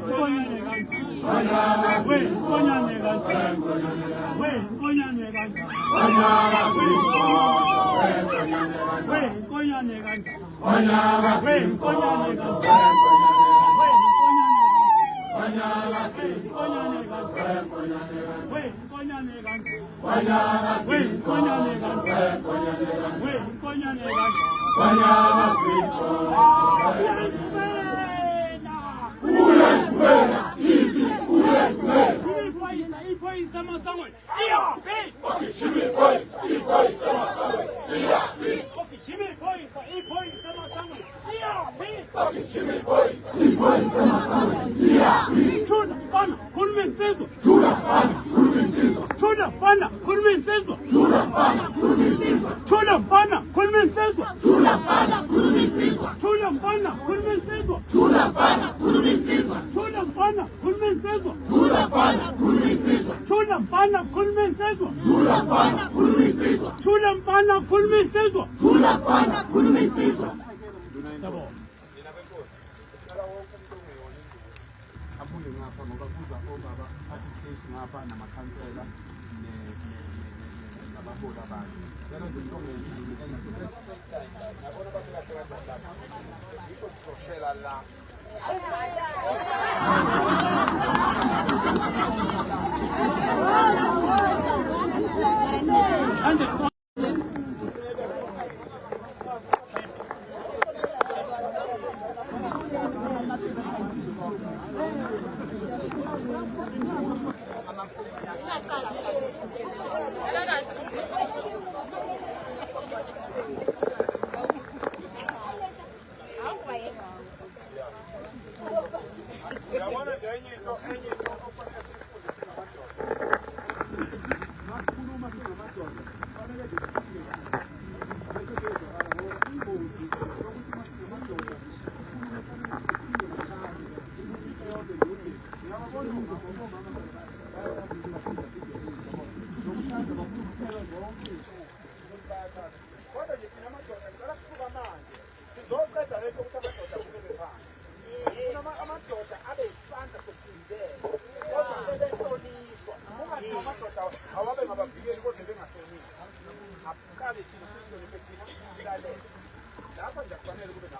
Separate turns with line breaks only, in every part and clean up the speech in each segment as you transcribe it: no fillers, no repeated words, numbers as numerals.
Nkonyane kanjani? We nkonyane kanjani? We nkonyane kanjani? We nkonyane kanjani? We nkonyane kanjani? We nkonyane kanjani? We nkonyane kanjani? We nkonyane kanjani? We nkonyane kanjani? Uyayivumela! Iphoyisa emasangweni iyaphi?
Ogijima iphoyisa, iphoyisa emasangweni iyaphi?
Ogijima iphoyisa, iphoyisa emasangweni iyaphi?
Ogijima iphoyisa, iphoyisa emasangweni iyaphi?
Thula mfana, khuluma insizwa.
Thula mfana, khuluma insizwa.
Thula mfana, khuluma insizwa.
Thula mfana, khuluma insizwa.
Thula mfana, khuluma insizwa.
Thula mfana, khuluma insizwa.
Thula mfana, khuluma insizwa.
Thula mfana, khuluma insizwa.
Thula mfana, khuluma insizwa.
Thula mfana, khuluma insizwa.
Thula mfana, khuluma insizwa.
Thula mfana, khuluma insizwa.
Thula mfana, khuluma insizwa.
Thula mfana, khuluma insizwa.
Yabo.
Abuye ngapha ngoba kuza obaba phathi siteshi ngapha namakhansela nabaholi abanye. Yalo nje into Yabona abantu kahle kanjani lapha. Yikho sizoshela la.
Manje
Uyabona nje enye into enye into okufanele siyifunde singamadoda. Masikhuluma singamadoda kufanele nje siphile kahle. Bese kuyezwakala ngoba ingozi yokuthi masingamadoda sikhulume kufanele siphile kahle. Into eyodwa nje ukuthi uyababona omama omama nokuthanda bafuna ukuphela zonke iy'nsuku ukuthi bayathanda.
Kodwa nje thina madoda ngicela sisuka manje. Sizoqeda lento ukuthi amadoda akhulele phansi. Sifuna amadoda abe isandla sokuvimbela. Kodwa sebehlonishwa. Kungathiwa amadoda awabe ngabavikeli kodwa bengahlonishwa. Asiqale thina sihloniphe thina silalele. Lapha nje akufanele kube na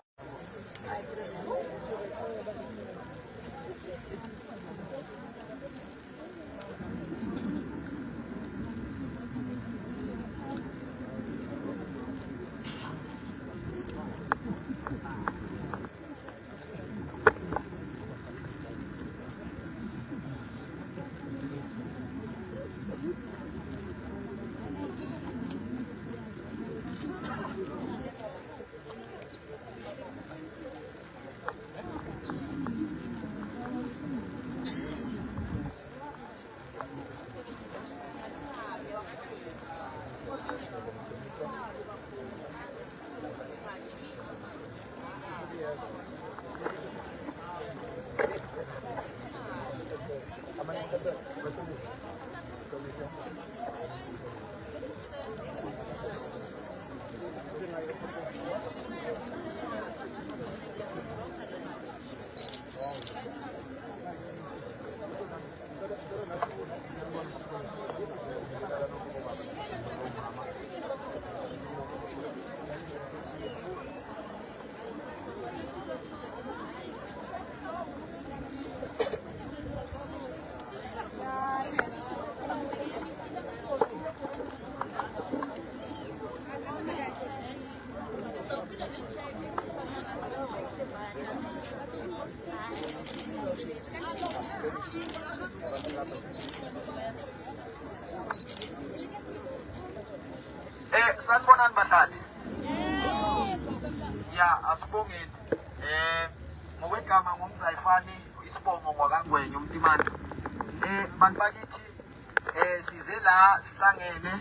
Sanibonani bahlali. Ya, asibongeni. Ngokwegama ngumzayifani isibongo ngwakangwenya umtimane. Bantu bakithi size la sihlangene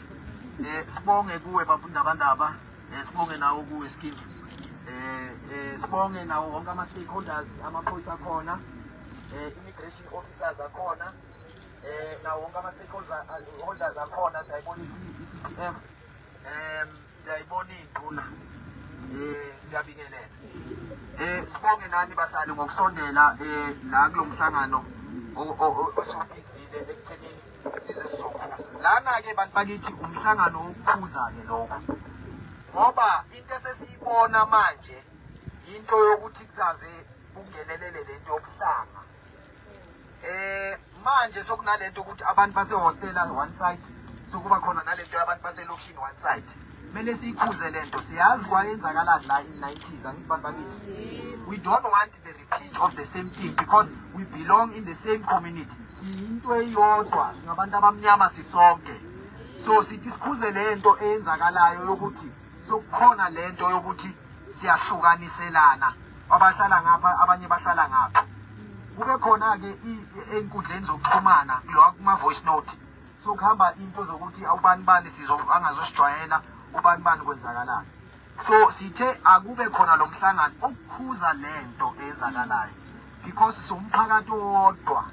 sibonge kuwe bafundabandaba, sibonge nawo kuwe skin. Sibonge nawo wonke ama stakeholders, amaphoyisa akhona, immigration officers akhona, nawo wonke ama stakeholders akhona. Siyayibona i-CPF, siyayibona iy'nduna. Siyabingelela. Sibonge nani bahlali ngokusondela la kulo mhlangano osubizile ekuthenini size sizokhuza. Lana-ke bantu bakithi umhlangano wokukhuza-ke lokho. Ngoba into esesiyibona manje into yokuthi kuzaze kungenelele lento yobuhlanga. Manje sokunalento ukuthi abantu basehostela one side, sokuba khona nalento yabantu baselokishini one side. Kumele siyikhuze lento. Siyazi kwayenzakalani la in 90s, angithi bantu bakithi. We don't want the repeat of the same thing because we belong in the same community. Siyinto eyodwa, singabantu abamnyama sisonke. So sithi sikhuze lento eyenzakalayo yokuthi sokukhona lento yokuthi siyahlukaniselana, abahlala ngapha abanye bahlala ngapha. Kube khona-ke ey'nkundleni zokuxhumana kulowa kuma-voice note sokuhamba into zokuthi awubani bani sizo angazosijwayela ubani bani kwenzakalani. So sithe akube khona lo mhlangano ukukhuza lento eyenzakalayo because siwumphakathi owodwa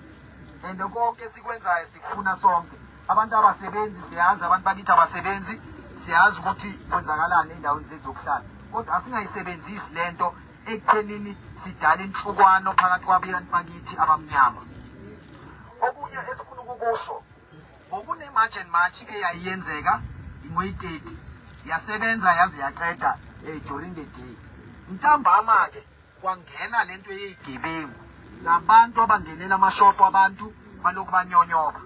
and konke esikwenzayo sikufuna sonke. Abantu abasebenzi siyazi, abantu bakithi abasebenzi siyazi ukuthi kwenzakalani ey'ndaweni zethu zokuhlala, kodwa asingayisebenzisi lento ekuthenini sidale inhlukano phakathi kwabantu bakithi abamnyama. Okunye esifuna ukukusho, ngokune-March and March eyayiyenzeka ngoyi-30 yasebenza yaze yaqeda during the day. Ntambama-ke kwangena lento yeyigebengu zabantu abangenela amashopo abantu balokhu banyonyoba.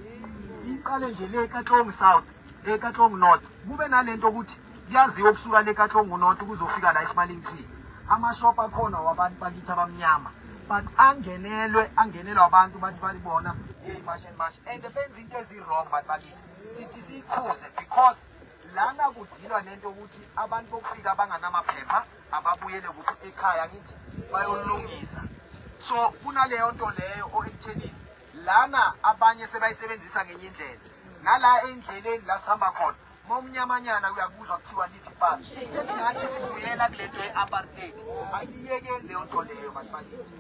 Siqale nje le Katlehong South, le Katlehong North, kube nalento ukuthi kuyaziwa ukusuka le Katlehong North kuzofika la eSmiling Tree. Amashopo akhona wabantu bakithi abamnyama, but angenelwe angenelwa abantu bathi balibona hey March and March and benza into ezi-wrong bantu bakithi. Sithi siyikhuze because lana kudilwa nento ukuthi abantu bokufika abanganamaphepha ababuyele kuphi ekhaya, ngithi bayolungisa. So kunaleyo nto leyo ekuthenini lana abanye sebayisebenzisa ngenye indlela. Nala endleleni la sihamba khona mawumnyamanyana uyakuzwa kuthiwa liphi ipasi, sengathi sibuyela kule nto ye-apartheid. Asiyekeni leyo nto leyo bantu bakithi.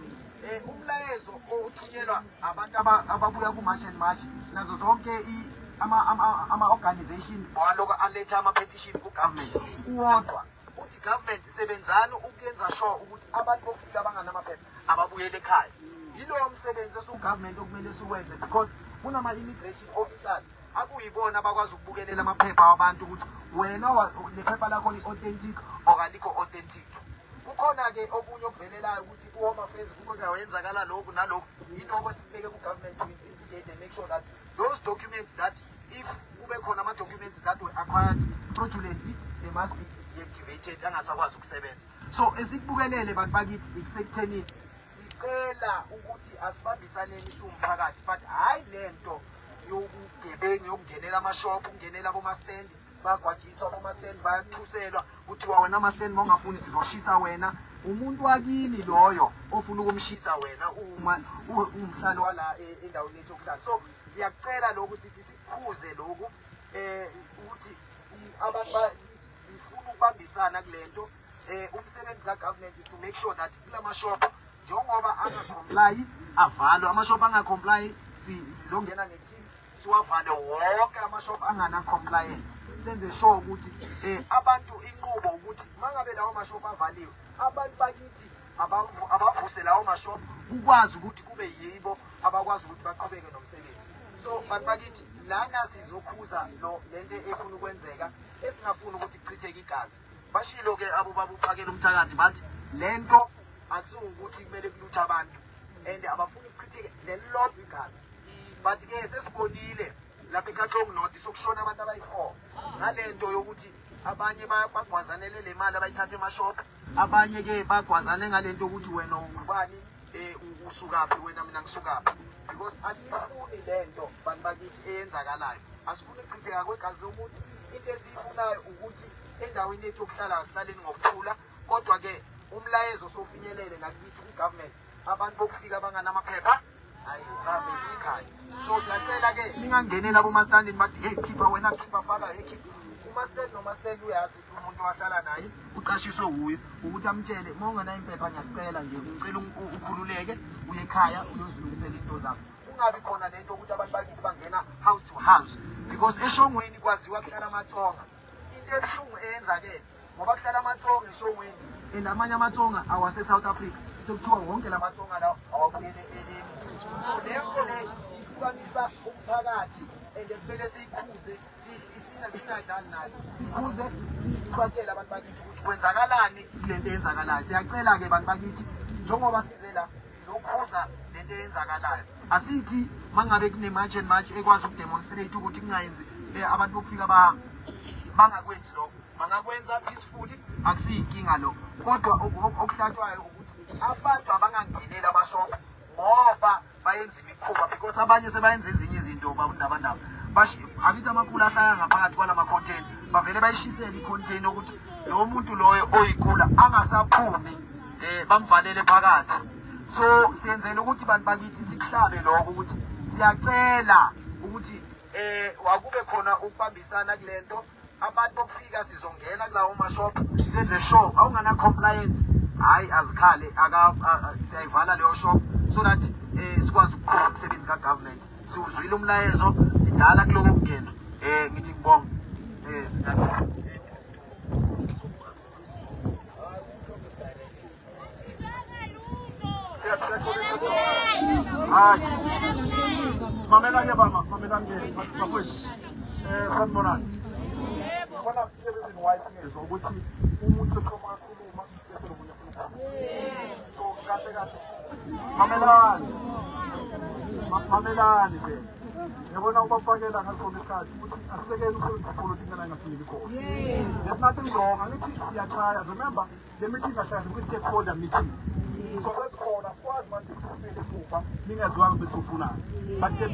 Umlayezo othunyelwa abantu ababuya ku-March and March nazo zonke ama-organization waloko aletha ama-petition ku-government uwodwa uthi, government, sebenzani ukuyenza sure ukuthi abantu bokufika abanganamaphepha ababuyele ekhaya. Yilowo msebenzi esiwu-government okumele siwenze because kunama-immigration officers akuyibona abakwazi ukubukelela amaphepha wabantu ukuthi wena lephepha lakho li-authentic or alikho authentic. Kukhona-ke okunye okuvelelayo ukuthi ku-Home Affairs kuke kwenzakala lokhu nalokhu. Yiloko esibeke ku-government to investigate and make sure that those documents, that if kube khona ama-documents that were acquired fraudulently, they must be deactivated, angasakwazi ukusebenza. So esikubukelele bantu bakithi ikusekuthenini sicela ukuthi asibambisaneni siwumphakathi, but hhayi lento yobugebengu yokungenela amashophu, ukungenela abomastendi, bayagwajiswa abomastendi, bayathuselwa kuthiwa wena mastendi mawungafuni sizoshisa wena. Umuntu wakini loyo ofuna ukumshisa wena uma umhlali wala endaweni yethu yokuhlala. So siyakucela lokhu, sithi sikhuze lokhu ukuthi abantu sifuna ukubambisana kulento. Umsebenzi ka-government to make sure that kulama shop njengoba angacomply avalwe amashop angacomply, sizongena nge-team siwavale wonke amashop angana-compliance, senze sure ukuthi abantu inqubo ukuthi mangabe lawo mashop avaliwe, abantu bakithi abavuse lawo mashop, kukwazi ukuthi kube yibo abakwazi ukuthi baqhubeke nomsebenzi. So bantu bakithi, lana sizokhuza lo lento efuna ukwenzeka esingafuni ukuthi kuchitheke igazi. Bashilo ke abo babuphakela umthakathi, bathi lento akusiwukuthi kumele kuluthe abantu and abafuni ukuchitheke lelilodwa igazi, but ke sesibonile lapha eKatlehong North sokushona abantu abayi-4 ngalento yokuthi abanye bagwazanele le mali abayithatha emashop, abanye ke bagwazane ngalento yokuthi wena ubani, usukaphi wena, mina ngisukaphi, because asiyifuni lento bantu bakithi eyenzakalayo. Asifuni ukuchitheka kwegazi lomuntu. Into esiyifunayo ukuthi endaweni yethu yokuhlala sihlaleni ngokuthula. Kodwa ke umlayezo sofinyelele nakithi ku-government, abantu bokufika abanganamaphepha ayihambe ekhaya. So siyacela ke ningangeneli abomastandini bathi hey, khipha wena, khipha, faka, hey, khipha. Umastandi nomastandi uyazi umuntu wahlala naye uqashiswe wuye ukuthi amtshele uma ungenayo impepha, ngiyakucela nje, ngicela ukhululeke uye ekhaya uyozilungisela into zakho. Kungabi khona lento ukuthi abantu bakithi bangena house to house because eShongweni kwaziwa kuhlala amaTsonga. Into ebuhlungu eyenzakele Ngoba kuhlala amaTsonga eShongweni and amanye amaTsonga awase-South Africa, sekuthiwa wonke la maTsonga lawo awabuyele emuva. So leyo nto leyo ihlukanisa umphakathi and kumele siyikhuze, singadlali nayo, sikhuze, sibatshele abantu bakithi ukuthi kwenzakalani kule nto eyenzakalayo. Siyacela-ke bantu bakithi, njengoba size la sizokhuza le nto eyenzakalayo. Asithi mangabe kune-march and march ekwazi ukudemonstrate ukuthi kungayenzi abantu bokufika bahambe, bangakwenzi lokho, bangakwenza peacefully, akusiyinkinga lokho. Kodwa okuhlatshwayo ukuthi abantu abangangeneli amashop ngoba bayenza imikhuba, because abanye sebayenza ezinye izinto babundabandaba. Akithi amakhulu ahlala ngaphakathi kwalama container, bavele bayishisele i-container ukuthi lowo muntu loyo oyikula angasaphumi, bamvalele phakathi. So siyenzela ukuthi bantu bakithi sikuhlabe lokho ukuthi siyacela ukuthi wakube khona ukubambisana kulento. Abantu bokufika sizongena kulawo mashop senze sure awungana compliance, hayi azikhale, aka siyayivala leyo shop so that sikwazi ukuqhuba umsebenzi ka-government. Siwuzwile umlayezo idala kuloko kungena. Ngithi ngibonga singathi
Hayi. Mamela ke bama, mamelani ke bafowethu. Sanibonani. Ngibona the reason why singezwa ukuthi umuntu ethoma akhuluma bese lo munye afuna ukukhuluma. So kahle kahle. Mamelani. Mamelani ke. Ngiyabona ubafakela ngaso sonke isikhathi ukuthi asisekele ukusebenzisa ipolitiki la ingafuneki khona. There's nothing wrong. Angithi siyatrya. Remember, le meeting kahle kahle kwi-stakeholder meeting. So sesikhona, sikwazi manje ukuthi sibuyele emuva ningazwanga bese ufunani. But the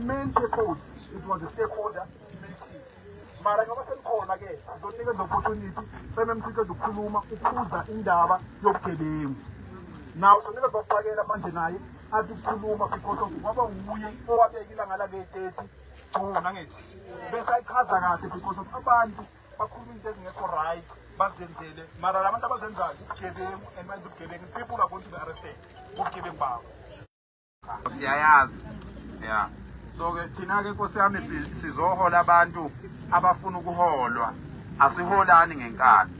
main purpose, it was a stakeholder meeting. Mara ngoba senikhona ke, sizonikeza opportunity MMC qeda ukukhuluma ukhuza indaba yobugebengu. Now sonikeza bafakela manje naye athi ukukhuluma because of kwaba nguye owabeka ilanga lange-30 June, angithi, bese ayichaza kahle because of abantu bakhuluma into ezingekho right bazenzele, mara la bantu abazenzayo ubugebengu and benza ubugebengu, people are going to be arrested ngobugebengu babo.
Siyayazi ya. So ke thina ke nkosi yami sizohola abantu abafuna ukuholwa, asiholani ngenkani.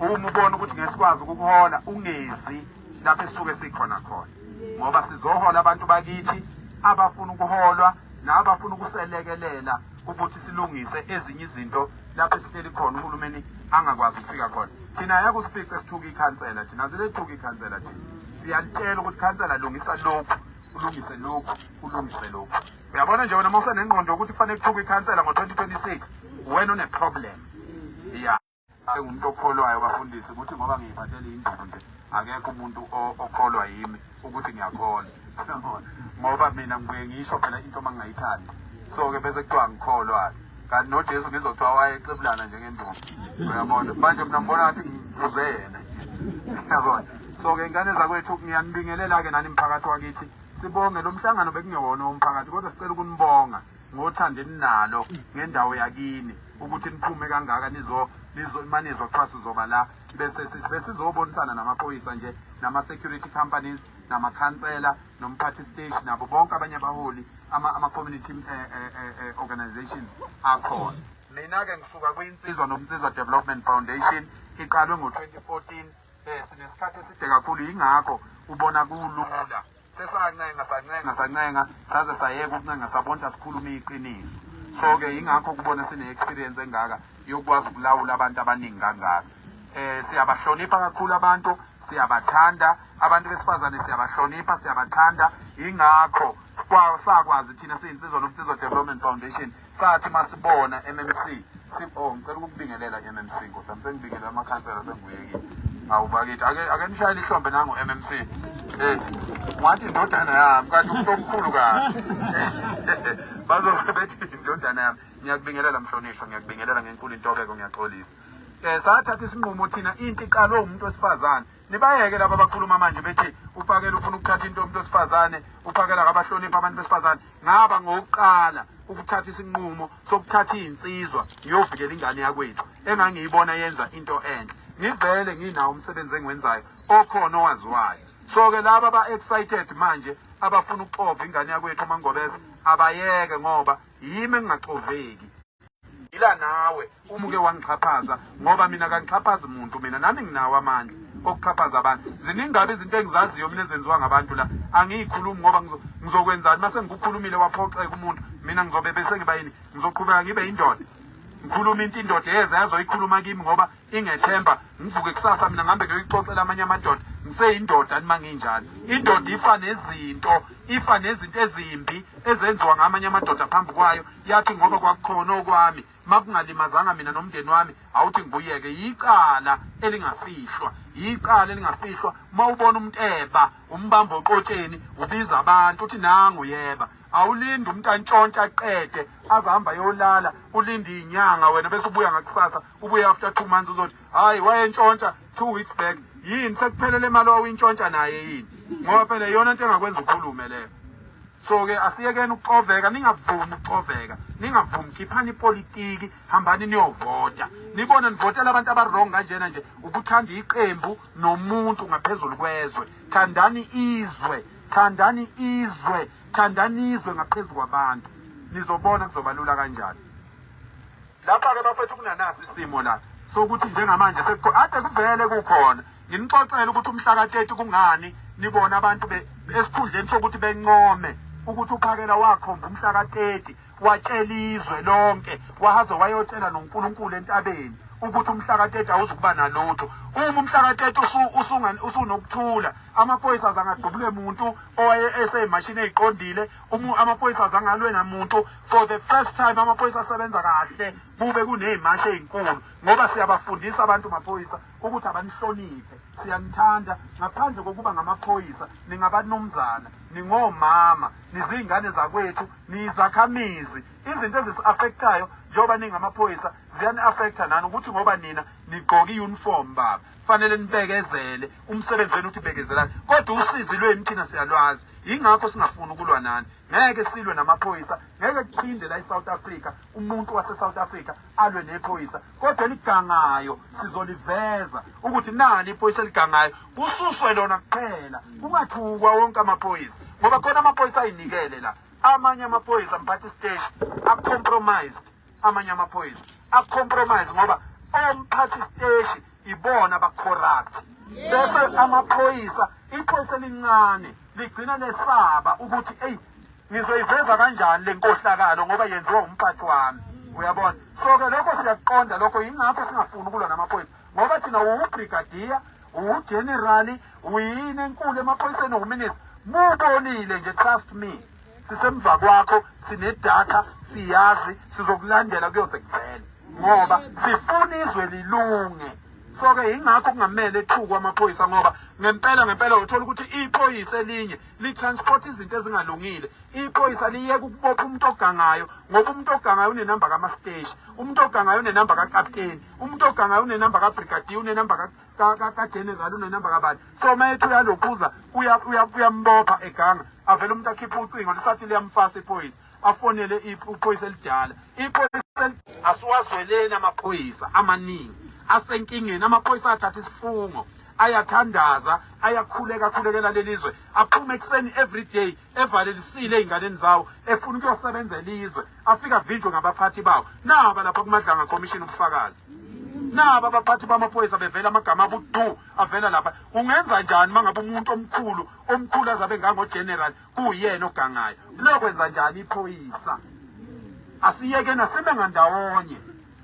Uma ubona ukuthi ngesikwazi ukukuhola, ungezi lapho esisuke sikhona khona, ngoba sizohola abantu bakithi abafuna ukuholwa nabafuna ukuselekelela ukuthi silungise ezinye izinto lapho esihleli khona uhulumeni angakwazi ukufika khona. Thina ayakusifice sithuka ikhansela, thina silethuka ikhansela. Thina siyalitshela ukuthi khansela, lungisa lokhu, ulungise lokhu, ulungise lokhu. Uyabona nje wena, uma usenengqondo ukuthi kufanele kuthuke ikhansela ngo-2026, wena une-problem ya. Engumuntu okholwayo bafundisi ukuthi ngoba ngiyiphathele induku nje, akekho umuntu okholwa yimi ukuthi ngiyakholwa, ngoba mina ngibuye ngisho phela into uma ngingayithandi. So-ke bese kuthiwa ngikholwa-ke, kanti noJesu ngizothiwa wayexebulana njengenduku. Uyabona manje, mina ngibona ngathi ngikuze yena, uyabona. So-ke ingane zakwethu, ngiyanibingelela-ke nani mphakathi wakithi. Sibonge lo mhlangano, bekungewona womphakathi, kodwa sicela ukunibonga ngothando eninalo ngendawo yakini ukuthi niphume kangaka nizo nizo manizwa kuthiwa sizoba la, bese besizobonisana namaphoyisa nje, nama-security companies, namakhansela, nomphathi siteshi, nabo bonke abanye abaholi, ama-community organizations akhona. Mina-ke ngisuka kwiNsizwa nobuNsizwa Development Foundation, iqalwe ngo-2014. Sinesikhathi eside kakhulu, yingakho ubona kulula. Sesancenga, sancenga, sancenga, saze sayeka ukuncenga, sabona sikhuluma iqiniso. So-ke yingakho kubona sine-experience engaka yokwazi ukulawula abantu abaningi kangaka. Siyabahlonipha kakhulu abantu, siyabathanda abantu besifazane, siyabahlonipha, siyabathanda. Yingakho sakwazi thina siyiNsizwa nobuNsizwa Development Foundation sathi masibona MMC oh, ngicela ukukubingelela MMC, nkosi yami, sengibingelela amakhansela, sengibuyekile. Awu bakithi, ake nishayele ihlombe nangu MMC. Ngathi indodana yami, kanti umuntu omkhulu kabi, bazobe bethi indodana yami. Ngiyakubingelela mhlonishwa, ngiyakubingelela ngenkulu intobeko, ngiyaxolisa. Sathatha isinqumo thina, into iqalwe umuntu wesifazane. Nibayeke laba abakhuluma manje bethi uPhakela ufuna ukuthatha into yomuntu wesifazane, uPhakela akabahloniphi abantu besifazane. Ngaba ngokuqala ukuthatha isinqumo sokuthatha iy'nsizwa ngiyovikela ingane yakwethu engangiyibona yenza into enhle. Ngivele nginawo umsebenzi engiwenzayo okhona owaziwayo. So-ke laba aba-excited manje abafuna ukuxova ingane yakwethu uMangobese, abayeke, ngoba yimi engingaxoveki. Ila nawe uma uke wangixhaphaza ngoba mina kangixhaphazi muntu mina nami nginawo amandla okuxhaphaza abantu. Ziningi kabi izinto engizaziyo mina ezenziwa ngabantu la angiyikhulumi ngoba ngizokwenzani mase ngikukhulumile waphoxeka umuntu mina ngizobe bese ngiba yini ngizoqhubeka ngibe indoda ngikhuluma into indoda yeza yazoyikhuluma kimi ngoba ingethemba ngivuke kusasa mina ngihambe ngiyoyixoxela amanye amadoda ngiseyindoda nima nginjalo indoda ifa nezinto ifa nezinto ezimbi ezenziwa ngamanye amadoda phambi kwayo yathi ngoba kwakukhona okwami makungalimazanga mina nomndeni wami awuthi ngibuyeke yicala elingafihlwa yicala elingafihlwa uma ubona umuntu eba umbamba oqotsheni ubiza abantu uthi nangu yeba awulindi umuntu antshontsha aqede azahamba yolala ulinde iy'nyanga wena bese ubuya ngakusasa ubuye after 2 months uzothi hayi wayentshontsha 2 weeks back. Yini sekuphelele imali owawuyintshontsha naye yini? Ngoba phela iyona into engakwenza ukhulume leyo. So-ke asiyekeni ukuxoveka, ningavumi ukuxoveka, ningavumi. Khiphani ipolitiki, hambani niyovota, nibone nivotela abantu aba-wrong kanjena nje. Ukuthanda iqembu nomuntu ngaphezulu kwezwe. Thandani izwe, thandani izwe, thandani izwe ngaphezu kwabantu, nizobona kuzoba lula kanjani. Lapha-ke bafethu kunanasi isimo la sokuthi njengamanje ade kuvele kukhona nginixoxele ukuthi umhla ka-30 kungani nibona abantu esikhundleni sokuthi bencome ukuthi uPhakela wakhomba umhla ka-30, watshela izwe lonke, wahaze wayotshela noNkulunkulu entabeni ukuthi umhla ka-30 awuzukuba nalutho. Uma umhla ka-30 usunokuthula, amaphoyisa azangadubule muntu owaye eseyimashini eyiqondile, amaphoyisa azangalwe namuntu. For the first time amaphoyisa asebenza kahle, kube kuney'mashi ey'nkulu ngoba siyabafundisa abantu maphoyisa ukuthi abanihloniphe. Siyanithanda ngaphandle kokuba ngamaphoyisa, ningabanumzana, ningomama, niziy'ngane zakwethu, niyizakhamizi. Izinto ezisi-affectayo njengoba ningamaphoyisa ziyani-affecta nani, ukuthi ngoba nina nigqoke i-uniform baba fanele nibekezele umsebenzi wenu uthi bekezelani, kodwa usizi lwenu thina siyalwazi, yingakho singafuni ukulwa nani. Ngeke silwe namaphoyisa, ngeke kuphinde la e-South Africa umuntu wase-South Africa alwe nephoyisa, kodwa eligangayo sizoliveza ukuthi nali iphoyisa eligangayo, kususwe lona kuphela, kungathukwa wonke amaphoyisa, ngoba khona amaphoyisa ayinikele la. Amanye amaphoyisa mphathi siteshi a-compromised, amanye amaphoyisa a-compromise ngoba omphathi siteshi ibona aba-corrupt, bese amaphoyisa, iphoyisa elincane ligcina lesaba ukuthi eyi ngizoyiveza kanjani le nkohlakalo ngoba yenziwa umphathi wami, uyabona. So-ke lokho siyakuqonda lokho, yingakho singafuni ukulwa namaphoyisa, ngoba thina uwu-brigadier, uwu-general, uyini enkulu emaphoyiseni, uwu-minister, mubonile nje, trust me, sisemva kwakho, sinedatha, siyazi sizokulandela kuyoze kuvele ngoba sifuna izwe lilunge. So-ke yingakho kungamele ethukwe amaphoyisa, ngoba ngempela ngempela uthola ukuthi iphoyisa elinye li-transport izinto ezingalungile. Iphoyisa liyeka ukubopha umuntu ogangayo ngoba umuntu ogangayo unenamba kamasteshi, umuntu ogangayo unenamba kakapteni, umuntu ogangayo unenamba kabrigadier, unenamba kageneral, unenamba kabani. So uma ethi uyalokhuza uyambopha eganga, avele umuntu akhiphe ucingo lisathi liyamfasa iphoyisa, afonele iphoyisa elidala, iphoyisa. Asiwazweleni amaphoyisa amaningi asenkingeni. Amaphoyisa athatha isifungo, ayathandaza, ayakhuleka, akhulekela lelizwe, aphume ekuseni every day evalelisile ey'nganeni zawo, efuna ukuyosebenzela izwe, afike avinjwe ngabaphathi bawo. Naba lapha kuMadlanga Commission ubufakazi, naba abaphathi bamaphoyisa bevela amagama abudu avela lapha. Ungenza njani uma ngabe umuntu omkhulu omkhulu azabe ngango-general kuyena ogangayo? Lokwenza njani iphoyisa? Asiyekeni, asime ngandawonye,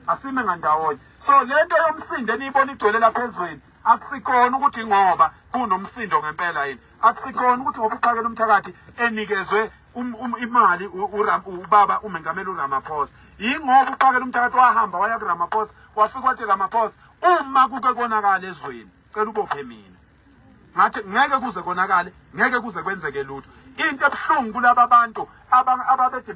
asime ngandawonye. So lento yomsindo eniyibona igcwele lapha ezweni akusikhona ukuthi ngoba kunomsindo ngempela yini, akusikhona ukuthi ngoba uPhakela umthakathi enikezwe imali ubaba umengameli uRamaphosa. Yingoba uPhakela umthakathi wahamba waya kuRamaphosa, wafika wathi, "Ramaphosa, uma kuke konakala ezweni cela ubophe mina." Ngathi ngeke kuze konakale, ngeke kuze kwenzeke lutho. Into ebuhlungu kulaba bantu ababede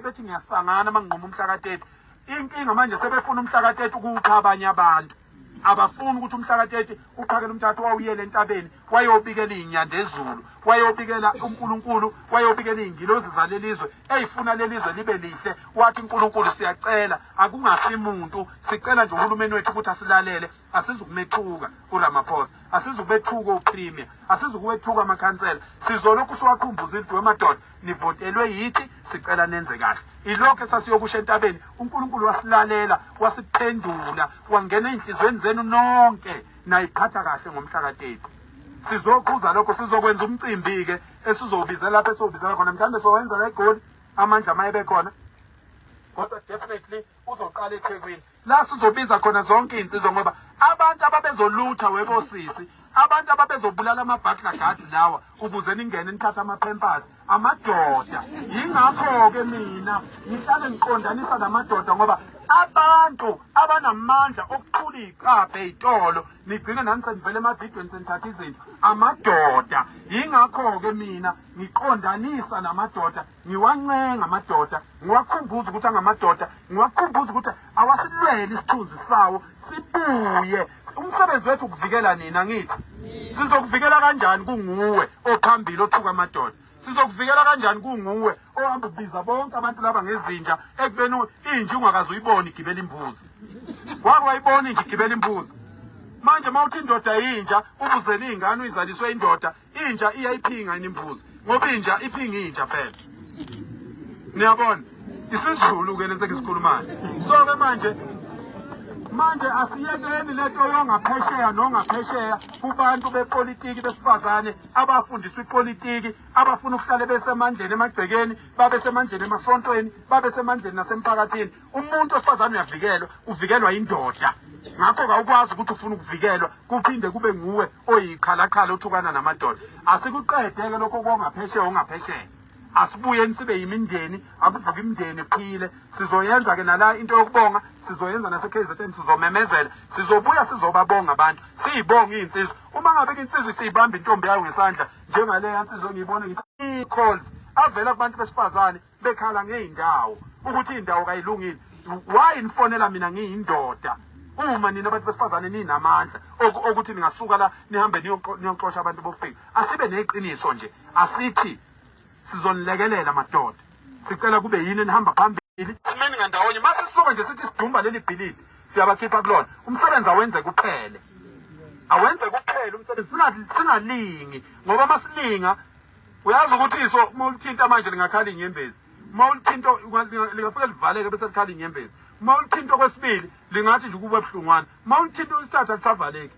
bethi ngiyasangana manginquma umhla ka-30, inkinga manje sebefuna umhla ka-30 ukupha abanye abantu. Abafuni ukuthi umhla ka-30 uPhakela umthathu wawuyele entabeni. wayobikela iy'nyandezulu, wayobikela uNkulunkulu, wayobikela iy'ngilozi zalelizwe ey'funa lelizwe libe lihle, wathi uNkulunkulu siyacela akungafi muntu, sicela nje uhulumeni wethu ukuthi asilalele, asizukumethuka uRamaphosa, asizukubethuka oPremier, asizukuwethuka amakhansela, sizolokhu siwakhumbuza into wemadoda, nivotelwe yithi, sicela nenze kahle. Ilokho esasiyokusho entabeni, uNkulunkulu wasilalela, wasiphendula, wangena ey'nhliziyweni zenu nonke, nayiphatha kahle ngomhla ka-30. Sizokhuza lokho, sizokwenza umcimbi-ke esizowubizela lapho esowubizela khona, mhlawumbe sowenza la eGoli, amandla uma ebekhona, kodwa definitely uzoqala eThekwini la sizobiza khona zonke iy'nsizwa, ngoba abantu ababezolutha webosisi, abantu ababezobulala ama-butler guards lawa ukuze ningene nithathe ama-pampers amadoda. Yingakho-ke mina ngihlale ngiqondanisa namadoda, ngoba abantu abanamandla okuqhula iy'cabha ey'tolo nigcine nani senivele emavidweni senithatha izinto amadoda. Yingakho-ke mina ngiqondanisa namadoda, ngiwancenga amadoda, ngiwakhumbuza ukuthi angamadoda, ngiwakhumbuza ukuthi awasilwele isithunzi sawo sibuye. Umsebenzi wethu ukuvikela nina, ngithi sizokuvikela kanjani kunguwe ophambili othuka amadoda? Sizokuvikela kanjani kunguwe ohamba ubiza bonke abantu laba ngezinja, ekubeni inja ungakaze uyibone igibela imbuzi? Wake wayibona inja igibela imbuzi? Manje uma uthi indoda yinja, ubuzele iy'ngane uyizaliswe indoda, inja iyayiphinga yini imbuzi? Ngoba inja iphinga inja phela. Niyabona? IsiZulu-ke lesi engisikhulumayo. So-ke manje asiyekeni lento yongaphesheya nongaphesheya kubantu bepolitiki besifazane abafundiswa ipolitiki, abafuna ukuhlale besemandleni emagcekeni, babe semandleni emasontweni, babe semandleni nasemphakathini. Umuntu wesifazane uyavikelwa, uvikelwa indoda. Ngakho kawukwazi ukuthi ufuna ukuvikelwa kuphinde kube nguwe oyiqhalaqhala othukana namadoda. Asikuqede-ke lokho kongaphesheya ongaphesheya. Asibuyeni sibe yimindeni, akuvuke imindeni ephile. Sizoyenza-ke nala into yokubonga, sizoyenza nase-KZN, sizomemezela, sizobuya sizobabonga abantu, siyibonge iy'nsizwa. Uma ngabe-ke insizwa isiyibamba intombi yayo ngesandla njengaleya nsizwa engiyibona ngithi calls avela kubantu besifazane bekhala ngey'ndawo ukuthi iy'ndawo kayilungile. Why nifonela mina ngiyindoda uma nina abantu besifazane ninamandla okuthi ningasuka la nihambe niyoxosha abantu bokufika? Asibe neqiniso nje, asithi sizonilekelela madoda, sicela kube yini enihamba phambili, simeni ngandawonye. Mase sisuka nje sithi sidumba leli bhilidi, siyabakhipha kulona umsebenzi, awenze kuphele, awenze kuphele umsebenzi, singalingi, ngoba masilinga uyazi ukuthi iso uma ulithinta manje lingakhala inyembezi, uma ulithinta lingafike livaleke bese likhala inyembezi, uma ulithinta okwesibili lingathi nje ukuba buhlungwana, uma ulithinta isithathu alisavaleki,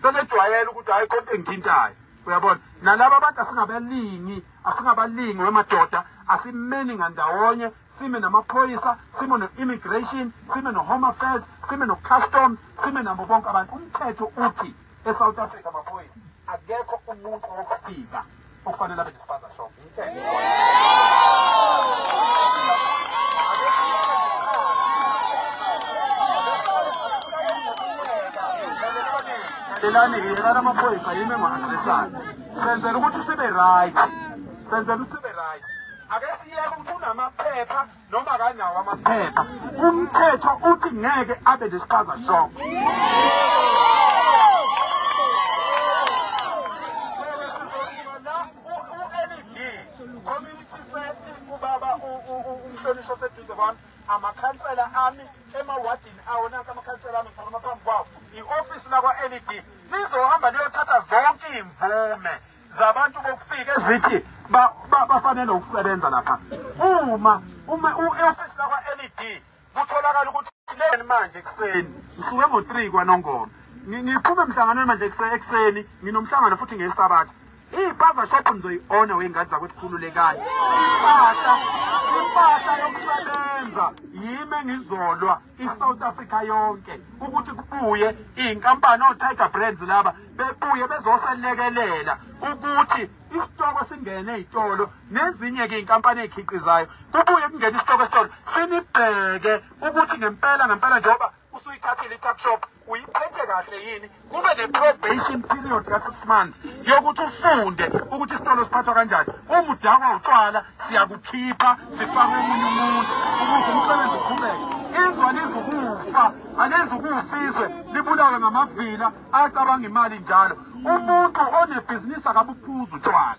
selejwayele ukuthi hayi khonto engithintayo. Uyabona, nalaba abantu asingabalingi, asingabalingi wemadoda, asimeni ngandawonye, sime namaphoyisa, sime no-immigration, sime no-home affairs, sime no-customs, sime nabo bonke abantu. Umthetho uthi e-South Africa, amaphoyisa, akekho umuntu wokufika okufanele abe nespaza shop. Umthetho. Lelani yelani amaphoyisa, yimi engu-addressayo. Senzela ukuthi sibe right, senzela ukuthi sibe right. Ake siyeke ukuthi unamaphepha noma akanawo amaphepha, umthetho uthi ngeke abe nespaza shop. U-LED community safety, ubaba umhlonishwa oseduze kwami, amakhansela ami emawadini awo, nanka amakhansela ami ngikhuluma phambi kwawo, i-ofisi lakwa-LED lizohamba liyothatha zonke iy'mvume zabantu bokufika ezithi bafanele ukusebenza lapha. Uma i-ofisi lakwa-LED kutholakala ukuthi leni manje ekuseni, ngisuke ngo-3 kwaNongoma, ngiphume emhlanganweni manje ekuseni, nginomhlangano futhi ngesabatha. Iy'paza shop nizoyi-ona wey'ngane zakwethu, khululekani. Impahla yokusebenza yimi engizolwa i-South Africa yonke ukuthi kubuye iy'nkampani o-Tiger Brands laba bebuye bezoselekelela ukuthi isitoko singene ey'tolo, nezinye-ke iy'nkampani ey'khiqizayo, kubuye kungene isitoko esitolo, sinibheke ukuthi ngempela ngempela njengoba usuyithathile i-tuck shop. uyiphethe kahle yini, kube ne-probation period ka-6 months yokuthi ufunde ukuthi isitolo siphathwa kanjani. Uma udakwa utshwala siyakukhipha sifake omunye umuntu ukuze umsebenzi uqhubeke. Izwe alizukufa, alizukufa izwe libulawe ngamavila acabanga imali njalo. Umuntu onebhizinisi akabuphuzi utshwala.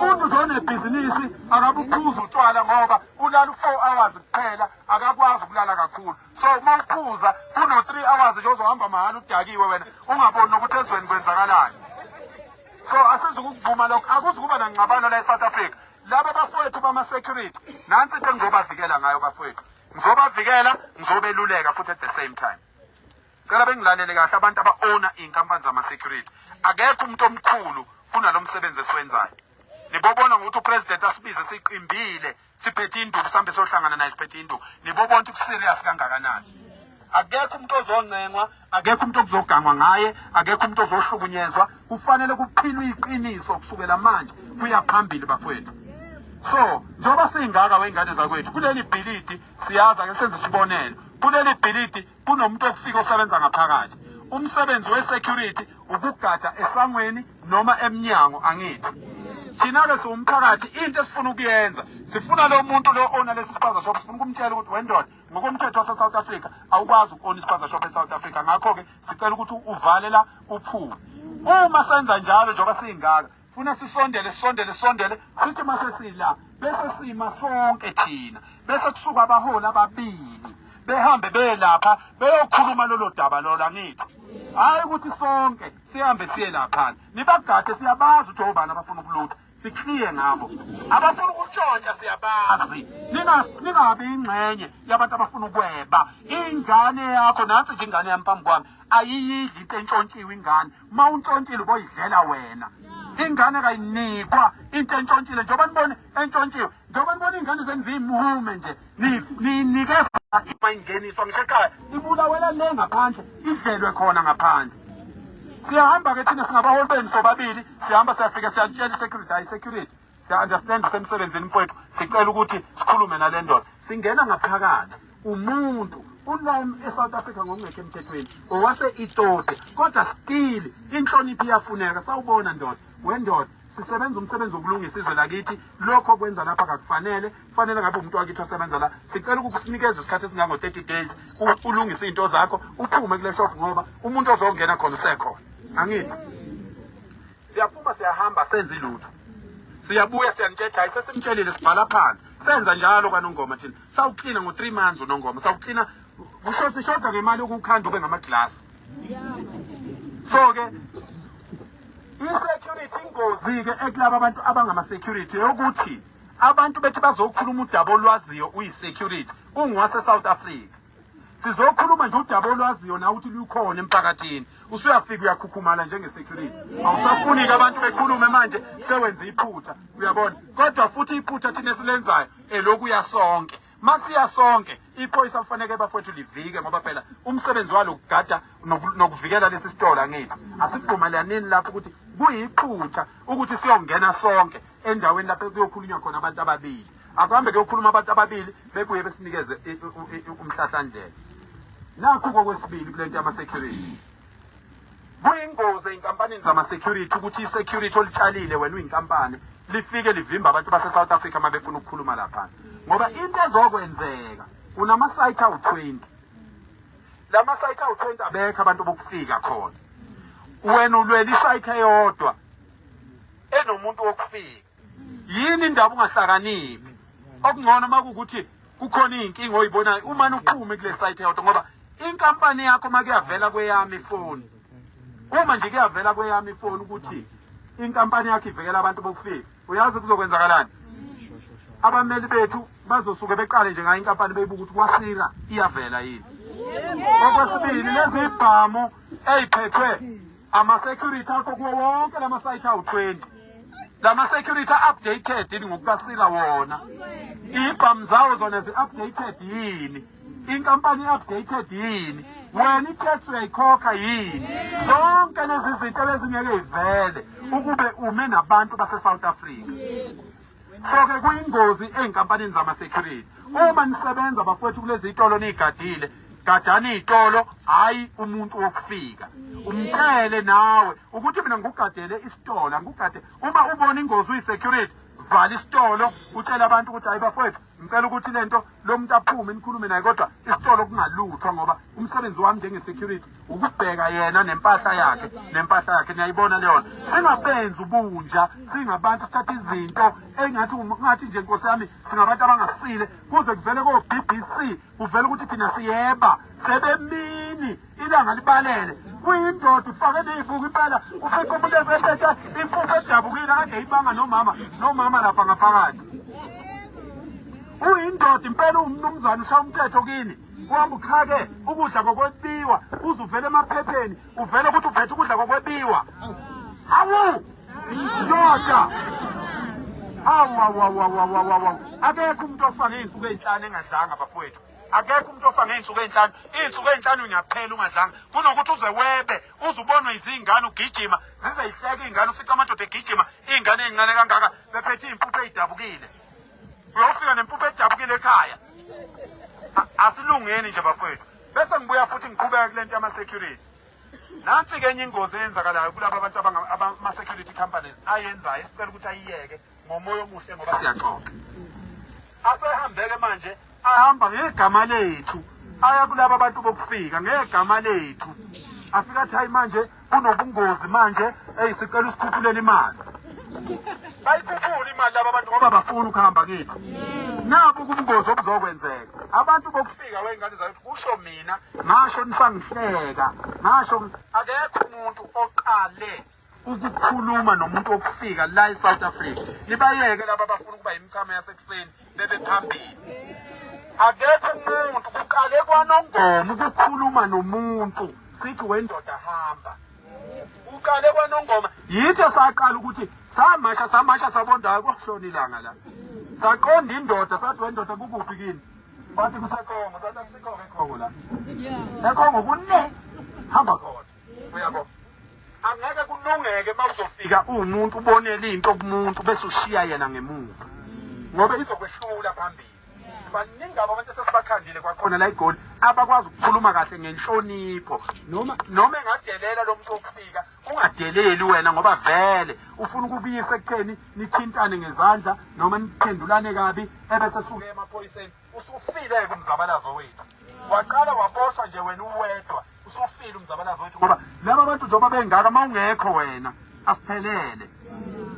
Umuntu nje onebhizinisi akabuphuzi utshwala ngoba ulala u-4 hours kuphela, akakwazi ukulala kakhulu. So uma uphuza kuno-3 hours nje ozohamba mahhala udakiwe wena ungaboni nokuthi ezweni kwenzakalani. So asizukukuvuma lokho, akuzukuba nangxabano la e-South Africa. Laba bafowethu bama-security, nansi into engizobavikela ngayo bafowethu. Ngizobavikela, ngizobeluleka futhi at the same time. Cela bengilalele kahle abantu aba-owner iy'nkampani zama-security. Akekho umuntu omkhulu kunalo msebenzi esiwenzayo. Nibobona ngokuthi upresident asibize siqimbile siphethe induku sihambe siyohlangana naye siphethe induku. Nibobona ukuthi kuserious kangakanani. Akekho umuntu ozoncengwa, akekho umuntu okuzogangwa ngaye, akekho umuntu ozohlukunyezwa. Kufanele kuphilwe iqiniso kusukela manje kuya phambili bafowethu. So njengoba singaka wengane zakwethu kuleli bhilidi siyazi ake senze isibonelo. Kuleli bhilidi kunomuntu okufika osebenza ngaphakathi. Umsebenzi we-security ukugada esangweni noma emnyango angithi. Thina-ke siwumphakathi into esifuna ukuyenza sifuna lo muntu lo owner lesi spaza shop sifuna ukumtshela ukuthi wendoda ngokomthetho wase-South Africa awukwazi uku-owna ispaza shop e-South Africa, ngakho-ke sicela ukuthi uvale la uphume. Uma senza njalo njengoba siyingaka funa sisondele sisondele sisondele sithi mase sila bese sima sonke thina bese kusuka abaholi ababili behambe beyelapha beyokhuluma lolo daba lolo angithi hhayi ukuthi sonke sihambe siye laphana nibagade siyabazi ukuthi obani abafuna ukulutha sikliye ngabo abafuna ukutshontsha siyabazi ningabi ingxenye yabantu abafuna ukweba ingane yakho nansi nje ingane yami phambi kwami ayiyidli into entshontshiwe ingane uma untshontshile uboyidlela wena ingane kayinikwa into entshontshile njengoba nibone entshontshiwe njengoba nibona ingane zenu ziyimume nje niyinikeza ima ingeniswa ngisho ekhaya ibulawela le ngaphandle idlelwe khona ngaphandle siyahamba ke thina singabaholi benu sobabili siyahamba siyafika siyantshela i-security hayi security siya-understand usemsebenzini mfowethu sicela ukuthi sikhulume nale ndoda singena ngaphakathi umuntu ula e-South Africa ngokungekho emthethweni owase-Ethiopia kodwa still inhlonipho iyafuneka sawubona ndoda wendoda sisebenza umsebenzi wokulungisa izwe lakithi lokho kwenza lapha kakufanele kufanele ngabe umuntu wakithi osebenza la sicela ukukunikeza isikhathi esingango-30 days ulungise iy'nto zakho uphume kule shop ngoba umuntu ozongena khona usekhona angithi siyaphuma siyahamba senze ilutho siyabuya siyanitshetha hayi sesimtshelile sibhala phansi senza njalo kwanongoma thina sawuklina ngo-3 months unongoma sawuklina kusho sishoda ngemali yokukhanda ube ngamaglasi so-ke i-security ingozi-ke ekulaba abantu abangama-security yokuthi abantu bethi bazokhuluma udaba olwaziyo uyi-security ungowase-South Africa sizokhuluma nje udaba olwaziyo nawe ukuthi lukhona emphakathini usuyafika uyakhukhumala njenge-security awusafuni-ke abantu bekhulume manje sewenza iphutha uyabona kodwa futhi iphutha thina esilenzayo elokuya sonke masiya sonke iphoyisa kufanele bafowethu livike ngoba phela umsebenzi walo ukugada nokuvikela lesi sitolo angithi asivumelaneni lapho ukuthi kuyiphutha ukuthi siyongena sonke endaweni lapho kuyokhulunywa khona abantu ababili akuhambe kuyokhuluma abantu ababili bebuye besinikeze umhlahlandlela nakhu kokwesibili kule nto yama-security kuyingozi ey'nkampanini zama-security ukuthi i-security olitshalile wena uyinkampani lifike livimba abantu base-South Africa uma befuna ukukhuluma laphana ngoba into ezokwenzeka unama-site awu-20 lama site awu-20 abekho abantu bokufika khona wena ulwela isite eyodwa enomuntu wokufika yini indaba ungahlakaniphi okungcono uma kuwukuthi kukhona iy'nkinga oyibonayo umane uphume kule site eyodwa ngoba inkampani yakho uma kuyavela kweyami ifoni uma nje kuyavela kweyami ifoni ukuthi inkampani yakho ivikela abantu bokufika uyazi kuzokwenzakalani abameli bethu bazosuke beqale nje ngayo inkampani beyibuka ukuthi kwasira iyavela yini okwesibili lezi ibhamu eyiphethwe ama-security akho kuwo wonke lama-site awu-20 lama-security a-updated yini ngokukasila wona iy'bhamu zawo zona zi-updated yini inkampani i-updated yini wena i-tax uyayikhokha yini zonke lezi zinto ebezingeke ivele ukube ume nabantu base-South Africa so-ke kuyingozi ey'nkampanini zama-security uma nisebenza bafowethu kulezi tolo niyigadile Gadani iy'tolo, hhayi umuntu wokufika. Umtshele nawe ukuthi mina ngikugadele isitolo, angikugade. Uma ubona ingozi uyi-security, vala isitolo, utshele abantu ukuthi hayi bafowethu, ngicela ukuthi le nto lo muntu aphume nikhulume naye, kodwa isitolo kungaluthwa ngoba umsebenzi wami njenge-security ukubheka yena nempahla yakhe nempahla yakhe. Niyayibona leyo nto. Singabenzi ubunja, singabantu sithatha izinto engathi ngathi nje nkosi yami singabantu abangasile, kuze kuvele ko-BBC kuvele ukuthi thina siyeba sebemini ilanga libalele. Kuyindoda ufake neyibuko impela, ufice umuntu esephethe impuphu edabukile kade ibanga nomama nomama lapha ngaphakathi. Uyindoda impela, uwumnumzane, ushaya umthetho kini, uhamba uxhake ukudla kokwebiwa, uze uvele emaphepheni uvele ukuthi uphethe ukudla kokwebiwa. Hawu ndoda, hawu hawu hawu hawu hawu hawu. Akekho umuntu ofa ngey'nsuku ey'nhlanu engadlanga bafowethu. Akekho umuntu ofa ngey'nsuku ey'nhlanu. Iy'nsuku ey'nhlanu ngiyaphela ungadlanga, kunokuthi uze webe, uze ubonwe izingane ugijima, zize yihleke iy'ngane, ufice amadoda egijima, iy'ngane ey'ncane kangaka bephethe iy'mpuphu ey'dabukile. Uyofika nempuphu edabukile ekhaya. Asilungeni nje bafowethu. Bese ngibuya futhi ngiqhubeka kule nto yama-security. Nansi-ke enye ingozi eyenzakalayo kulaba abantu ama-security companies ayenzayo, esicela ukuthi ayiyeke ngomoya omuhle ngoba siyaxoxa. Asehambeke manje, ahamba ngegama lethu, aya kulaba bantu bokufika ngegama lethu. Afika athi hayi manje kunobungozi manje, eyi sicela usikhuphulele imali. Bayikhuphule imali laba bantu ngoba bafuna ukuhamba kithi. Nabu ubungozi obuzokwenzeka. Abantu bokufika wey'ngane zakithi, kusho mina, ngasho nisangihleka, ngasho akekho umuntu oqale ukukhuluma nomuntu wokufika la e-South Africa. Nibayeke laba abafuna ukuba yimichamo yasekuseni bebe phambili. Akekho umuntu, kuqale kwaNongoma ukukhuluma nomuntu sithi wendoda hamba. Uqale kwaNongoma, yithi esaqala ukuthi samasha samasha sabonda kwashona ilanga la. Saqonda indoda sathi wendoda kukuphi kini? Bathi kuseKongo, sathi akusikho eKongo la. EKongo kune hamba khona. Uyabo? Angeke kulungeke uma uzofika uwumuntu ubonele into kumuntu bese ushiya yena ngemuva, ngoba izokwehlula phambili. Sibaningi abo abantu esesibakhandile kwakhona la eGoli abakwazi ukukhuluma kahle ngenhlonipho, noma engadelela lo muntu wokufika, ungadeleli wena ngoba vele ufuna ukubuyisa ekutheni nithintane ngezandla noma niphendulane kabi, ebese suke emaphoyiseni. Usufile-ke umzabalazo wethu, waqala waboshwa nje wena uwedwa, usufile umzabalazo wethu ngoba laba bantu njengoba bengaka, uma ungekho wena asiphelele.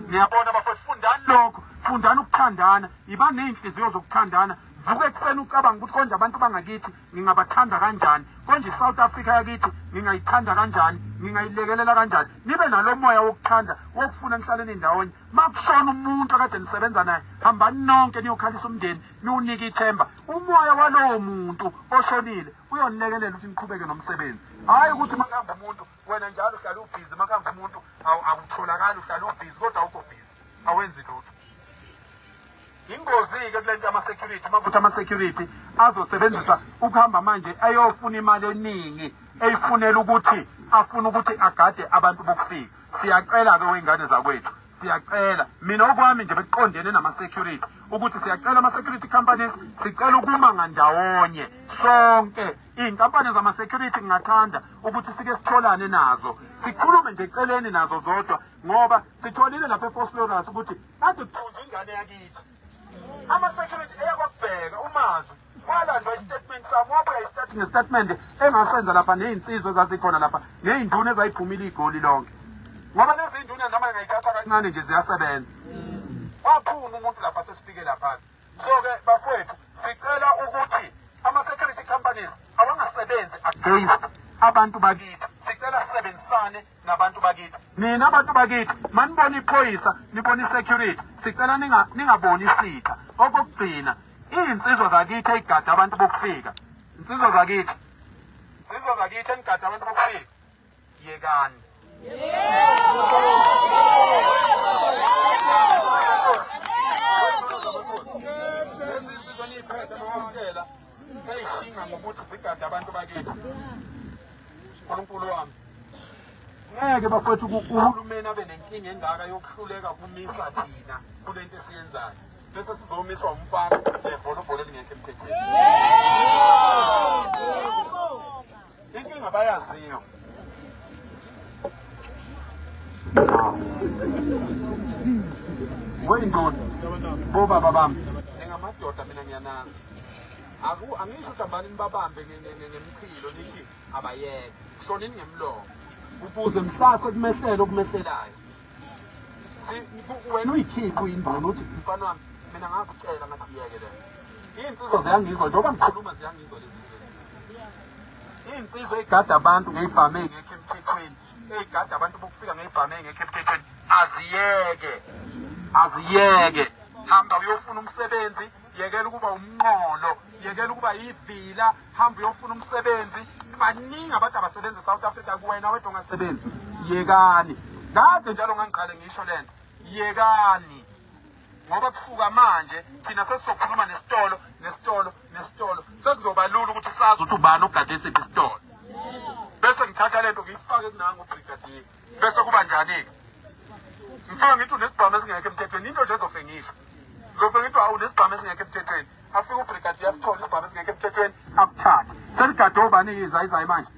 Niyabona bafowethu, fundani lokho, fundani ukuthandana, iba ney'nhliziyo zokuthandana. Vuka ekuseni ucabanga ukuthi konje abantu bangakithi ngingabathanda kanjani, konje i-South Africa yakithi ngingayithanda kanjani, ngingayilekelela kanjani. Nibe nalo moya wokuthanda, wokufuna nihlaleni ndawonye. Uma kushona umuntu akade nisebenza naye, hambani nonke niyokhalisa umndeni, niwunike ithemba. Umoya walowo muntu oshonile uyonilekelela ukuthi niqhubeke nomsebenzi. Hhayi ukuthi uma kuhamba umuntu wena njalo uhlala ubhizi, uma kuhamba umuntu awutholakali, uhlala ubhizi kodwa awukho bhizi, awenzi lutho. Ingozi-ke kule nto yama-security, uma kuthi ama-security azosebenzisa ukuhamba manje ayofuna imali eningi eyifunela ukuthi afuna ukuthi agade abantu bokufika. Siyacela-ke wey'ngane zakwethu, siyacela, mina okwami nje bekuqondene nama-security ukuthi siyacela ama-security companies, sicela ukuma ngandawonye sonke. Iy'nkampani zama-security ngingathanda ukuthi sike sitholane nazo, sikhulume nje eceleni nazo zodwa, ngoba sitholile lapha eVosloorus ukuthi kade kuthunjwa ingane yakithi. Ama-security eyakwakubheka umazwi walandwa i-statement sami, wabuya nge-statement engasenza lapha ney'nsizwa ezazikhona lapha ney'nduna ezayiphumile igoli lonke, ngoba lezi y'nduna noma ngayithatha kancane nje ziyasebenza. Waphuma umuntu lapha sesifike lapha. So-ke bafowethu, sicela ukuthi ama-security companies awangasebenzi against abantu bakithi. Sicela sisebenzisane nabantu bakithi. Nina abantu bakithi, manibona iphoyisa, nibona i-security, sicela ningaboni isitha. Okokugcina, iy'nsizwa zakithi ey'gada abantu bokufika, insizwa zakithi, insizwa zakithi enigada abantu bokufika, yekani. Lezi nsizwa niyiphethe ngokwamukela seyishinga ngokuthi zigade abantu bakithi. Nkulunkulu wami, ngeke bafowethu uhulumeni abe nenkinga engaka yokuhluleka ukumisa thina kule nto esiyenzayo, bese sizomiswa umfana nevolovolo elingekho emthethweni. Inkinga abayaziyo. Weyintoni? Bobaba bami. Ningamadoda mina ngiyanazi. Aku angisho ukuthi hambani nibabambe ngemchilo nithi abayeke. Shonini ngemlomo. Ukuze mhla sekumehlele okumehlelayo. Wena uyikhiphe uyinduna uthi mfana wami mina ngakutshela ngathi yeke le. Iy'nsizwa ziyangizwa njengoba ngikhuluma ziyangizwa lezi zinto. Iy'nsizwa ey'gada abantu ngey'bhamu ey'ngekho emthethweni, ey'gada abantu bokufika ngey'bhamu ey'ngekho emthethweni, aziyeke, aziyeke. Hamba uyofuna umsebenzi, yekela ukuba umnqolo, yekela ukuba yivila, hamba uyofuna umsebenzi. Baningi abantu abasebenza e-South Africa kuwena wedwa ongasebenzi. Yekani. Kade njalo ngangiqale ngisho lento. Yekani. Ngoba kusuka manje thina sesizokhuluma nesitolo nesitolo nesitolo sekuzoba lula ukuthi sazi ukuthi ubani ogade siphi isitolo bese ngithatha lento ngiyifake kunangu ubrigadier bese kuba njani-ke ngifike ngithi unesibhamu esingekho emthethweni into nje ezofe ngisho ngizofe ngithi awu unesibhamu esingekho emthethweni afike ubrigadier asithole isibhamu esingekho emthethweni akuthathe seligade obani-ke izayizayi manje.